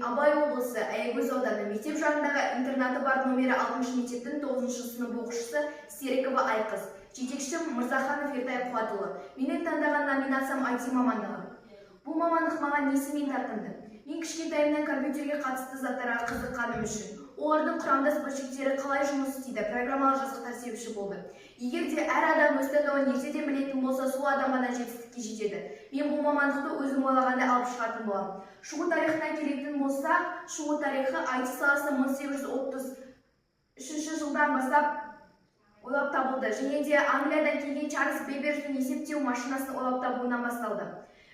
Абай облысы, Аягөз ауданы, мектеп жанындағы интернаты бар номері 6 мектептің 9 сынып оқушысы Серікова Айқыз. Жетекшім Мырзаханов Ертай Қуатұлы. Менің таңдаған номинациям – IT мамандығы. Бұл мамандық маған несімен тартымды? Мен кішкентайымнан компьютерге қатысты заттарға қызыққаным үшін, олардың құрамдас бөлшектері қалай жұмыс істейді, программалық жасақтар себепші болды. Егер де әр адам өз таңдауын ертеден білетін болса, сол адам ғана жетістікке жетеді. Мен бұл мамандықты өзім ойлағандай алып шығатын боламын. Шығу тарихына келетін болсақ, шығу тарихы IT саласы 1833 жылдан бастап ойлап табылды және де Англиядан келген Чарльз Бэббидждің есептеу машинасын ойлап табуынан басталды.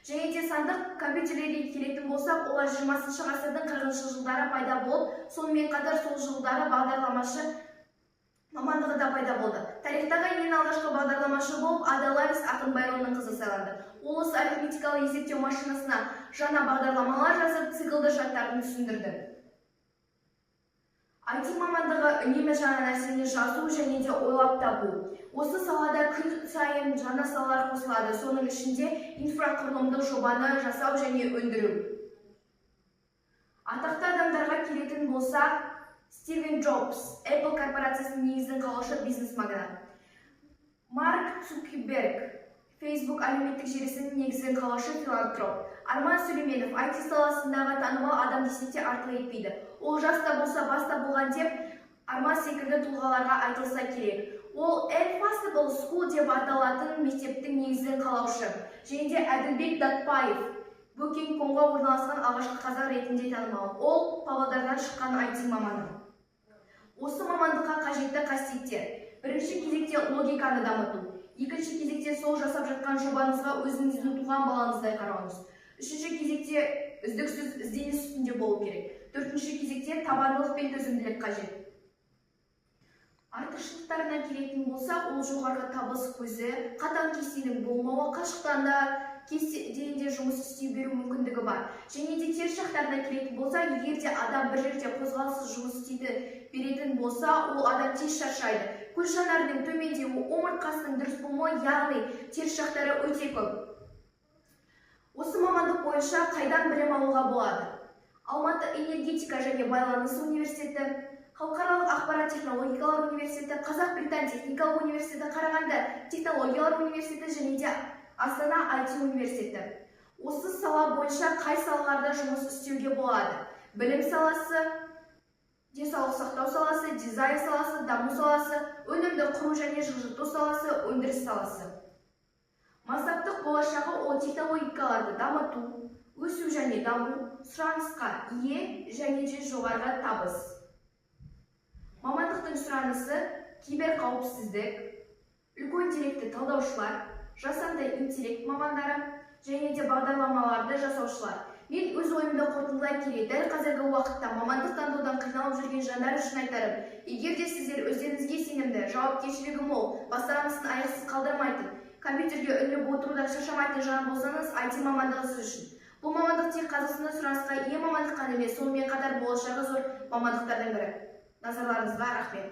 Және де сандық компьютерлерге келетін болсақ, олар 20 ғасырдың 40 жылдары пайда болып, сонымен қатар сол жылдары бағдарламашы мамандығы да пайда болды. Тарихтағы ең алғашқы бағдарламашы болып Ада Лавлейс, ақын Байронның қызы, сайланды. Ол осы арифметикалық есептеу машинасына жаңа бағдарламалар жазып, циклды шарттарын түсіндірді. IT мамандығы – үнемі жаңа нәрсені жазу және де ойлап табу. Осы салада күн сайын жаңа салалар қосылады, соның ішінде инфрақұрылымдық жобаны жасау және өндіру. Атақты адамдарға келетін болсақ, Стивен Джобс, Apple корпорациясының негізін қалаушы, бизнес магнат. Марк Цукерберг, Facebook әлеуметтік желісінің негізін қалаушы, филантроп. Арман Сүлейменов IT саласындағы танымал адам десек те, артық етпейді. Ол жас та болса, бас та болған деп Арман секілді тұлғаларға айтылса керек. Ол Unfastable School деп аталатын мектептің негізін қалаушы. Және де Әділбек Датпаев, Booking.com-ға орналасқан алғашқы қазақ ретінде танымал. Ол Павлодардан шыққан IT маманы. Осы мамандыққа қажетті қасиеттер: бірінші кезекте логиканы дамыту, екінші кезекте сол жасап жатқан жобаңызға өзіңіздің туған балаңыздай қарауыңыз, үшінші кезекте үздіксіз ізденіс үстінде болу керек, төртінші кезекте табандылық пен төзімділік қажет. Артықшылықтарына келетін болсақ, ол жоғарғы табыс көзі, қатаң кестенің болмауы, қашықтан да, кестеден де жұмыс істей беру мүмкіндігі бар. Және де теріс жақтарына келетін болсақ, егер де адам бір жерде қозғалыссыз жұмыс істейді беретін болса, ол адам тез шаршайды, көз жанарының төмендеуі, омыртқасының дұрыс болмауы, яғни теріс жақтары өте көп. Осы мамандық бойынша қайдан білім алуға болады? Алматы энергетика және байланыс университеті, Халықаралық ақпарат технологиялар университеті, Қазақ Британ техникалық университеті, Қарағанды технологиялар университеті және де Астана IT университеті. Осы сала бойынша қай салаларда жұмыс істеуге болады? Білім саласы, денсаулық сақтау саласы, дизайн саласы, даму саласы, өнімді құру және жылжыту саласы, өндіріс саласы. Мансаптық болашағы: ол технологияларды дамыту, өсу және даму, сұранысқа ие және де жоғарғы табыс. Мамандықтың сұранысы: киберқауіпсіздік, үлкен деректі талдаушылар, жасанды интеллект мамандары және де бағдарламаларды жасаушылар. Мен өз ойымды қорытындылай келе, дәл қазіргі уақытта мамандық таңдаудан қиналып жүрген жандар үшін айтарым: егер де сіздер өздеріңізге сенімді, жауапкершілігі мол, бастамасын аяқсыз қалдырмайтын, компьютерге үңіліп отырудан шаршамайтын жан болсаңыз, IT мамандығы сіз үшін. Бұл мамандық тек Қазақстанда сұранысқа ие мамандық қана емес, сонымен қатар болашағы зор мамандықтардың бірі. Назарларыңызға рахмет.